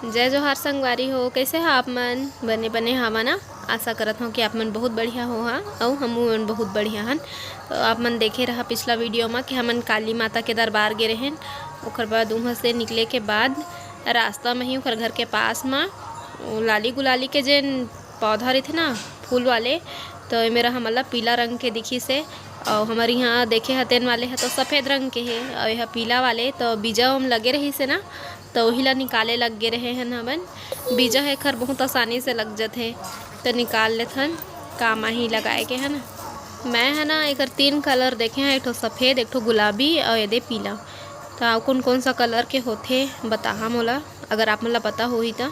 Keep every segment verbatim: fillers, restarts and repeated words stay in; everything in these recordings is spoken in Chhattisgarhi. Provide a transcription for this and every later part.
जय जोहार संगवारी हो, कैसे हो आप मन? बने बने हवा ना? आशा करत हूँ कि आप मन बहुत बढ़िया हो हा, अउ हमू मन बहुत बढ़िया हन। तो आप मन देखे रहा पिछला वीडियो में कि हमन काली माता के दरबार गे रहेन। ओकर बाद उहाँ से निकले के बाद रास्ता में ही ओकर घर के पास में वो लाली गुलाली के जेन पौधा रहिथे ना फूल वाले, तो ए मेरा हमन ला पीला रंग के दिखिस हे। अउ हमर इहाँ देखे ह तेन वाले ह तो सफेद रंग के हे, अउ एह पीला वाले तो बीजा ओम लगे रहिस हे ना, तो ओही ला निकाले लग गे रहे हन हमन। बीजा ह एखर बहुत आसानी से लग जथे, तो निकाल लेथन, काम आही लगाए के, है ना। मैं ह ना एकर तीन कलर देखे हन, एक ठो सफेद, एक ठो गुलाबी अउ एदे पीला। तो अउ कौन कौन सा कलर के होथे बताहा मोला, अगर आप मन ला पता होही त।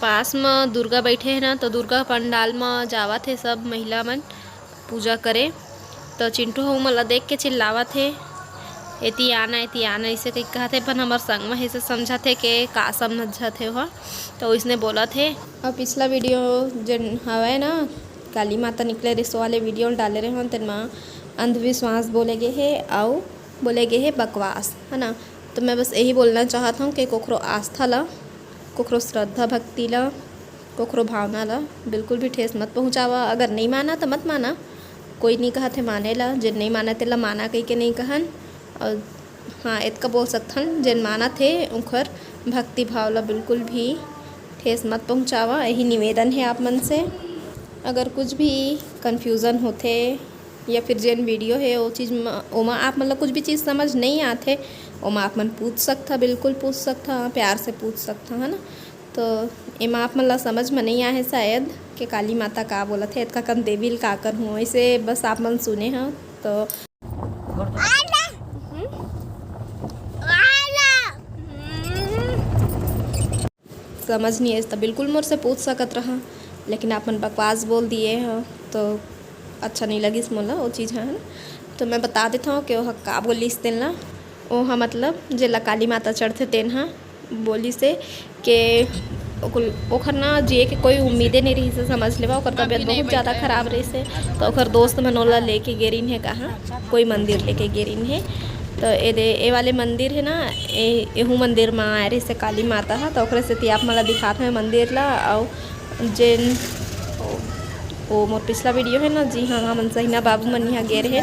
पास म दुर्गा बइठे हे ना, तो दुर्गा पंडाल म जावत हे सब महिला मन पूजा करे। तो चिंटू ह ओमन ला देख के चिल्लावत हे, "एती आना, एती आना," अइसे कहि कहत हे, पर हमर संग म हे से समझत हे के का समझत हे ओह, तो ओइसने बोलत हे। अउ पिछला वीडियो जेन हवय ना, काली माता निकले रिहिस वाले वीडियो ल डाले रहे हन, तेन म अंधविश्वास बोले गे हे अउ बोले गे हे बकवास, है ना। तो मैं बस यही बोलना चाहत हूँ कि कोखरो आस्था ला, कोखरो श्रद्धा भक्ति ला, कोखरो भावना ला बिल्कुल भी ठेस मत पहुँचावा। अगर नहीं माना तो मत माना, कोई नहीं कहत हे माने ला, जेन नहीं माना तेला माना कहि के नहीं कहन। और हाँ, इतका बोल सकथन, जेन मानत हे उनकर भक्ति भाव ला बिल्कुल भी ठेस मत पहुँचावा, यही निवेदन हे आप मन से। अगर कुछ भी कन्फ्यूजन होथे या फिर जेन वीडियो हे वो चीज़ म, ओमा आप मन ला कुछ भी चीज़ समझ नहीं आथे, ओमा आप मन पूछ सकथा, बिल्कुल पूछ सकथा, प्यार से पूछ सकथा, है ना। तो एमा आप मन ला समझ म नहीं आहे शायद के काली माता का बोलत हे, एतका कन देवी ल का करहूँ, ऐसे बस आप मन सुने ह तो समझ नहीं आइस त बिल्कुल मोर से पूछ सकत रहा, लेकिन आप मन बकवास बोल दिए ह तो अच्छा नहीं लगिस मोला वो चीज़ ह, है ना। तो मैं बता देता हूँ कि वह का बोलिस तेन ला। ओह मतलब जेला काली माता चढ़थे तेन ह बोलिस हे के ओकुल-, ओखर ना जिए के कोई उम्मीदे नहीं रहिस हे, समझ लेवा। ओकर तबियत बहुत ज़्यादा खराब रहिस हे, तो ओकर दोस्त मन ओला लेके गे रहिन हे कहाँ, कोई मंदिर लेके गे रहिन हे। तो एदे, ए वाले मंदिर हे ना, ए, एहू मंदिर म आए रहिस हे काली माता ह, तो ओकरे सेती आप मन ला दिखात हवे मंदिर ला। अउ जेन ओ, ओ मोर पिछला वीडियो हे ना, जी हाँ, हमन सहिना बाबू मन यहाँ गे रहे,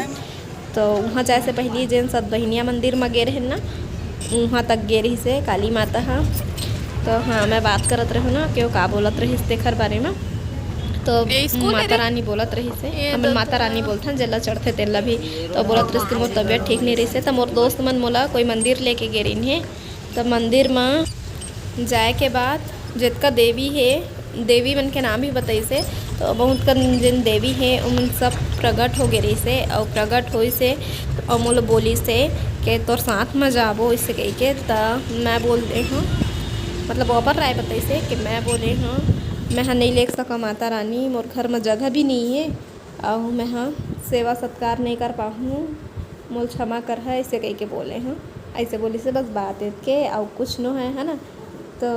तो वहाँ जाए से पहली जेन सतबहिनिया मंदिर म गे रहे ना, वहाँ तक गे रहिस हे काली माता ह। तो हाँ, मैं बात करत रहूँ ना कि वो का बोलत रहिस तेखर बारे में। तो ए, स्कूल माता रे। रानी बोलत रहिस हे, ए, हमन तो माता रानी बोलथन, जेला चढ़थे तेला भी। तो बोलत रहिस कि मोर तबियत ठीक नहीं रहिस हे, तो मोर दोस्त मन मोला कोई मंदिर लेके गे रहिन हे। तो मंदिर म जाए के बाद जतका देवी हे, देवी मन के नाम भी बताइस हे। तो बहुत कन जेन देवी हे, ओमन सब प्रगट हो गे रहिस हे, अउ प्रगट होइस हे, अउ मोला बोलिस हे के तोर साथ म जाबो, अइसे कहिके। त मैं बोले हूँ, मतलब, ओपर राय बताइस हे कि मैं बोले हूँ, मैं ह नहीं लेग सकंव माता रानी, मोर घर म जगह भी नहीं हे, अउ मैं ह सेवा सत्कार नहीं कर पाहूँ, मोल क्षमा करहा, अइसे कहिके बोले हूँ। अइसे बोलिस हे बस बात एतके, अउ कुछ नो है, है ना। तो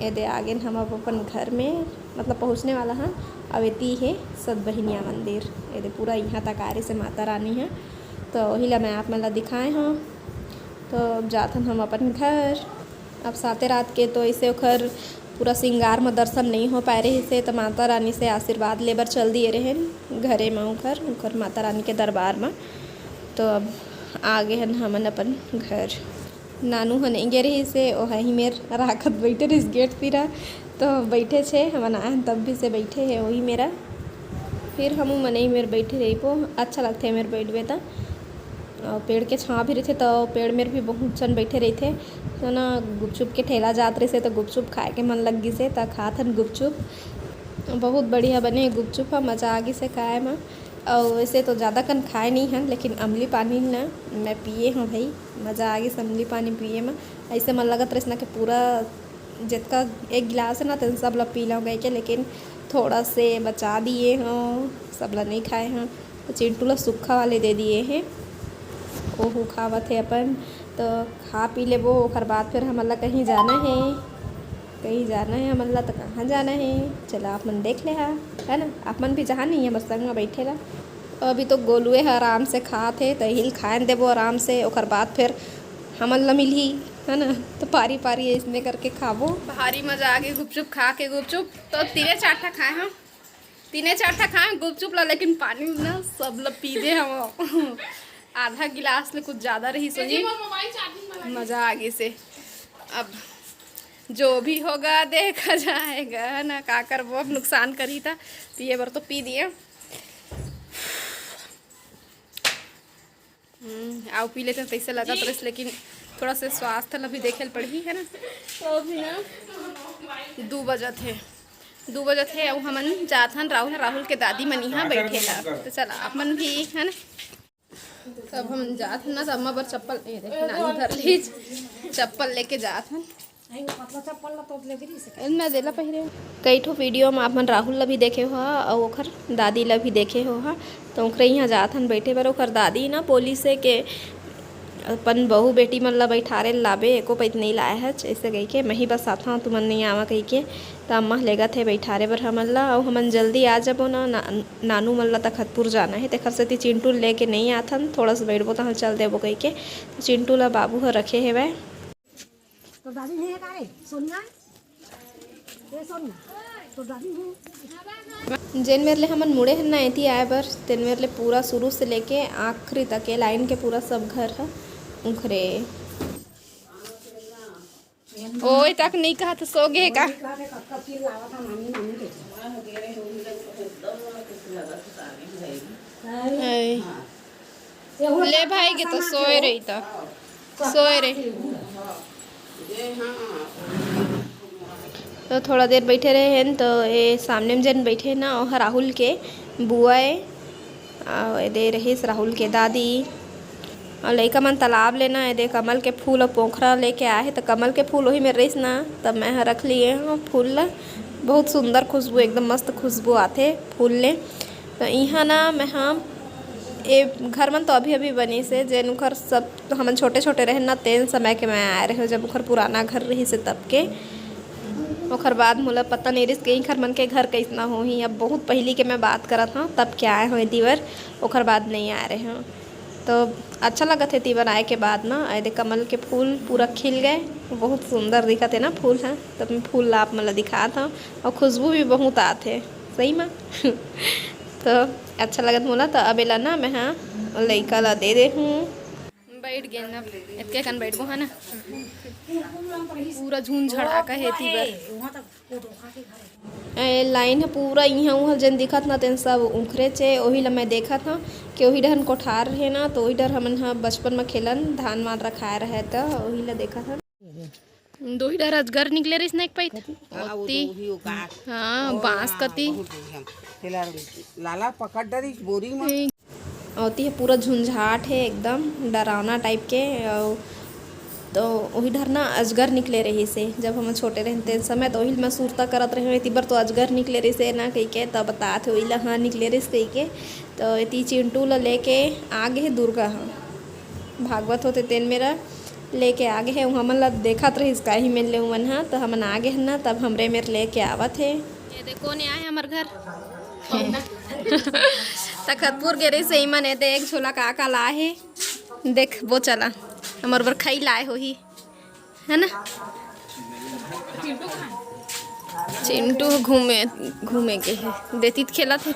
एदे आगे हम अब अपन घर में, मतलब, पहुँचने वाला हन। अब एती हे सतबहिनिया मंदिर, एदे पूरा यहाँ तक आ रहिस हे माता रानी ह। तो वही ला मैं आप मन ला दिखाए हूँ। तो अब जाथन हम अपन घर। अब साते रात के तो ऐसे ओखर पूरा श्रृंगार म दर्शन नहीं हो पाए रहिस हे, तो माता रानी से आशीर्वाद लेबर चल दिए रहेन घरे म, ओखर, ओखर माता रानी के दरबार म। तो अब आ गे हन हमन अपन घर। नानू ह नहीं गे रहिस हे, ओह ही मेर राखत बइठे रहिस गेट तीरा, तो बइठे छे, हमन आए हन तब भी से बइठे हे ओही मेरा। फिर हमू मन ही मेर बइठे रहिबो, अच्छा लगथे मेर बइठबे त। अउ पेड़ के छाँव भी रहिथे, त पेड़ मेर भी बहुत झन बइठे रहिथे। तो ना, गुपचुप के ठेला जात रहिसे, त गुपचुप खाए के मन लग गिसे, त खात हन गुपचुप। बहुत बढ़िया बने गुपचुप ह, मजा आ गिसे खाए म। अउ वैसे तो ज़्यादा कन खाए नहीं हन, लेकिन अमली पानी ना मैं पिए हूँ भाई, मजा आ गिस अमली पानी पिए म। ऐसे मन लगत रहिस ना कि पूरा जितका एक गिलास है ना, तेन सब ला पी लूँ कहिके, लेकिन थोड़ा से बचा दिए हूँ, सब ला नहीं खाए हूँ। तो चिंटू ला सूखा वाले दे दिए हैं, ओहू खावत है अपन। तो खा पी लेबो, ओकर बाद फिर हमन ला कहीं जाना है, कहीं जाना है हमन ला। तो कहाँ जाना है, चला आप मन देख ले हा, है ना। आप मन भी जहाँ नहीं, हमर संग में बैठे ला। अभी तो गोलुए ह आराम से खात हे, तो यही ल खाए देबो आराम से, ओकर बाद फिर हमन ला मिलही। है ना? तो पारी पारी इसने करके खाबो। भारी मजा आ गई गुपचुप खा के। गुपचुप तो तीने चार ठा खाए हम, तीने चार ठा खाए गुपचुप ला, लेकिन पानी ना सब ला पी दे हम। आधा गिलास ले कुछ ज्यादा रही सोही। मजा आ गई से। अब जो भी होगा देखा जाएगा, है ना? का करबो, अब नुकसान करही था, पिए बर तो पी दिए। हम्म, आओ पी लेते हैं, तैसे लगत रहिस, लेकिन थोड़ा से स्वास्थ्य ला भी देखे ल पड़ही, है ना? तो अभी ना दू बजत हे, दू बजत हे, अउ हमन जात हन राहुल, राहुल के दादी मन इहाँ बैठे ला। तो चला, आप मन भी, है ना? तब हम जात हन ना, तो अम्मा बर चप्पल, ए देख, नानू धर लीज, चप्पल लेके जात हन। एमे देला पहिरे। कई ठो वीडियो म आप मन राहुल ला भी देखे हो हा, अउ ओखर दादी ला भी देखे हो हा। तो ओकरे इहाँ जात हन बैठे बर। ओखर दादी ना बोलिस हे के अपन बहू बेटी मन ला बैठारे ला लाबे, एको पइत नइ लाए हच, ऐसे कहिके, "मही बस आथव, तुमन नइ आवा," कहिके। त अम्मा लेगत हे बैठारे बर हमन ला, अउ हमन जल्दी आ जबो ना, ना, नानू मन ला तखतपुर जाना हे, तेखर सेती चिंटू लेके नइ आथन, थोड़ा से बैठबो तहाँ चल देबो कहिके। तो चिंटू ला बाबू ह रखे हेवय। तो दादी नहीं है का रे? सोनिया? ए सोनिया, तो दादी नहीं। जेन मेर ले हमन मुड़े हन ना एती आए बर, तेन मेर ले पूरा शुरू से लेके आखिरी तक ये लाइन के पूरा सब घर ह उखरे। ओए तक नहीं कहा तो सो गे का? ए। ले भाई के तो सोए रही, तो सोए रही। तो थोड़ा देर बैठे रहे हैं, तो ये सामने में जन बैठे ना, वो राहुल के बुआ है, और ये दे रहीस राहुल के दादी, और लइका मन तालाब ले ना, ये दे कमल के फूल और पोखरा लेके आए हैं, तो कमल के फूल वही में रहीस ना, तब मैं ह रख लिए हूँ फूल ला। बहुत सुंदर खुशबू, एकदम मस्त खुशबू आथे फूल ले। तो इहाँ ना मैं हम ए घर मन तो अभी अभी बनिस हे, जेन उखर सब तो हमन छोटे छोटे रहेन ना, तेन समय के मैं आए रहे, जब उखर पुराना घर रहिस हे तब के। ओखर बाद मोला पता नहीं रहिस के इखर मन के घर कैसना होही। अब बहुत पहली के मैं बात करत हूँ, तब के आए हूँ एती बर, ओखर बाद नहीं आए रहे हूँ। तो अच्छा लगत हे एती बर आए के बाद ना, ए दे कमल के फूल पूरा खिल गए, बहुत सुंदर दिखत हे ना फूल ह। तब मैं फूल ला आप मन ला दिखात हूँ, और खुशबू भी बहुत आत हे सही में। तो अच्छा लगत मोला, तो अब एला ना मैं हा लइका ला दे दे हूँ। बैठ गेन ना, एतके कन बैठबो, है ना? पूरा झुन झड़ाका हे एती बर। ए, लाइन ह पूरा इहाँ उहाँ जेन दिखत ना, तेन सब उखरे चे, ओही ला मैं देखत हूँ कि ओही डहन कोठार रहे ना, तो ओही डर हमन ह बचपन में खेलन, धान वान रखाए रहे, तो ओही ला देखत हूँ। दोही डर अजगर निकले रहिस ना एक पइत। हाँ, वो ओती। दोही, वो गाछ। हाँ, ओ, बांस हाँ, कती। बहुत बढ़िया। तेला लाला पकड़ डरिस बोरी में। ओती हे पूरा झुंझाट हे, एकदम डरावना टाइप के। अउ तो ओही डर ना अजगर निकले रहिस हे, जब हम छोटे रहन तेन समय, तो ओही मैं सुरता करत रहे, एती बर तो अजगर निकले रहिस हे ना कहिके, तब बतात हे ओही ला, हाँ, निकले रहिस कहिके। तो एती चिंटू ला लेके आ गे हे दुर्गा ह, भागवत होते तेन मेरा लेके आ गे हे, हमन ला देखत रहिस काही मेर ले उमन ह, त हमन आ गे हन ना, तब हमरे मेर लेके आवत हे। ये देख, कोन आए हमर घर? तखतपुर गे रहिस हे इमन, ये देख, एक झोला का का लाए हे, देख, वो चला, हमर बर खई लाए होही, है ना? चिंटू घूमे, घूमे के हे, देतीत खेलत हे।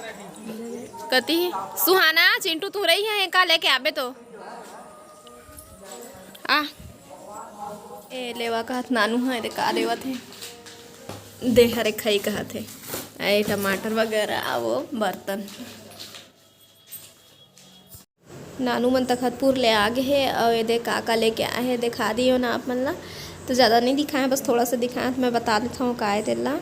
कती हे? सुहाना, चिंटू तू रही है का, लेके आबे तो। आ, ए लेवा कहत नानू ह, एदे का देवत हे? दे हरे खई कहत हे। ए टमाटर वगैरह, आ वो बर्तन। नानू मन तखतपुर ले आ गे हे, अउ एदे का का लेके आए हे, दिखा दियो ना आप मन ला। तो ज़्यादा नहीं दिखाए, बस थोड़ा सा दिखाए, तो मैं बता देता हूँ का ए तेला।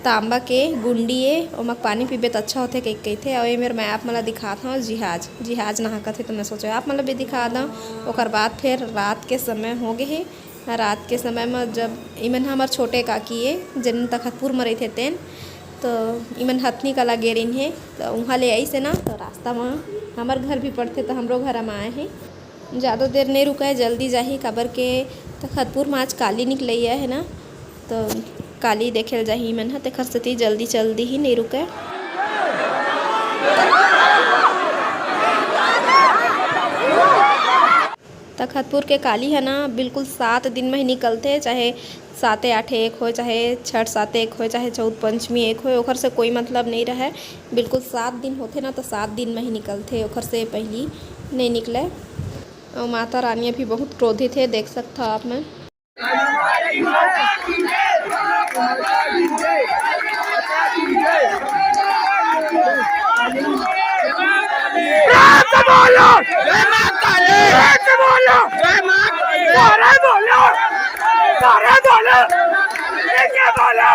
तांबा के गुंडी ए, ओमा पानी पीबे त अच्छा होथे कहि कहिथे। अउ ए मेर मैं आप मन ला दिखात हूँ जिहाज, जिहाज नहा कथे, तो मैं सोचे आप मन ला भी दिखा दऊँ। ओकर बाद फिर रात के समय हो गे हे, रात के समय म जब इमन हमर छोटे काकी ए, जेन तखतपुर म रहिथे तेन, तो इमन हथनी कला गे रहिन हे, तो उहाँ ले आइस हे ना, तो रास्ता म हमर घर भी पड़थे, तो हमरो घर म आए हे। ज़्यादा देर नहीं रुकाए, जल्दी जाही, काबर के तखतपुर म आज काली निकलइया हे ना, तो काली देखे ल जाही मन ह, तेखर सेती जल्दी चल दीही, नहीं रुकाए। तखतपुर के काली ह ना बिल्कुल सात दिन म ही निकलथे, चाहे साते आठे एक होय, चाहे छठ साते एक होय, चाहे चौथ पंचमी एक होय, ओखर से कोई मतलब नइ रहय। बिल्कुल सात दिन होथे ना, तो सात दिन म ही निकलथे, ओखर से पहिली नइ निकलय। अउ माता रानी अभी बहुत क्रोधित हे, देख सकथव आप मन। प्रेम से बोलो! प्रेम से बोलो! नारा बोलो! नारा बोलो! ठीक है बोलो!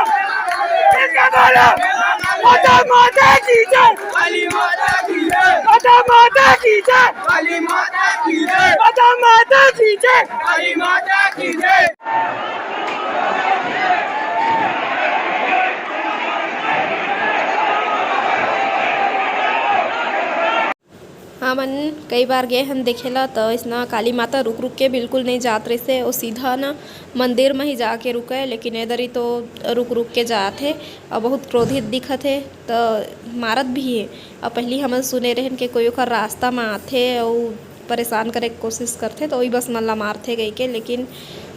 ठीक है बोलो! माता, माता की जय! काली माता की जय! माता, माता की जय! काली माता की जय! माता, माता की जय! काली माता की जय! हमन कई बार गे हन देखे ला, तो अइसना काली माता रुक रुक के बिल्कुल नइ जात रहिसे, वो सीधा ना मंदिर म ही जाके रुकय, लेकिन ए दरी तो रुक रुक के जात हे अउ बहुत क्रोधित दिखत हे, तो मारत भी हे। अउ पहिली हमन सुने रहेन कि कोई ओकर रास्ता म आथे अउ परेशान करे के कोशिश करथे, तो ओही बस मन ला मारथे कहिके, लेकिन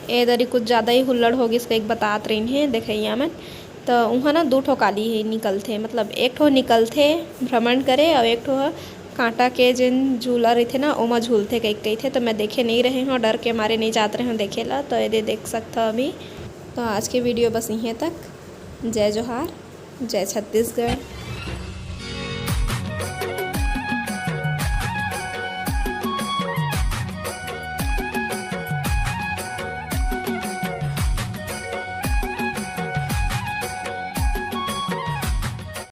ए दरी कुछ ज़्यादा ही हुल्लड़ हो गिस कहिके बतात रहिन हे देखइया मन। तो उहाँ ना दू ठो काली ही निकलथे, मतलब एक ठो निकलथे भ्रमण करे अउ एक ठो ह कांटा के जेन झूला रहिथे ना, ओमा झूलथे कहिके कहिथे। तो मैं देखे नइ रहे हौं, डर के मारे नइ जात रहे हौं देखे ला। तो एदे देख सकथव अभी। तो आज के वीडियो बस इहें तक। जय जोहार, जय छत्तीसगढ़।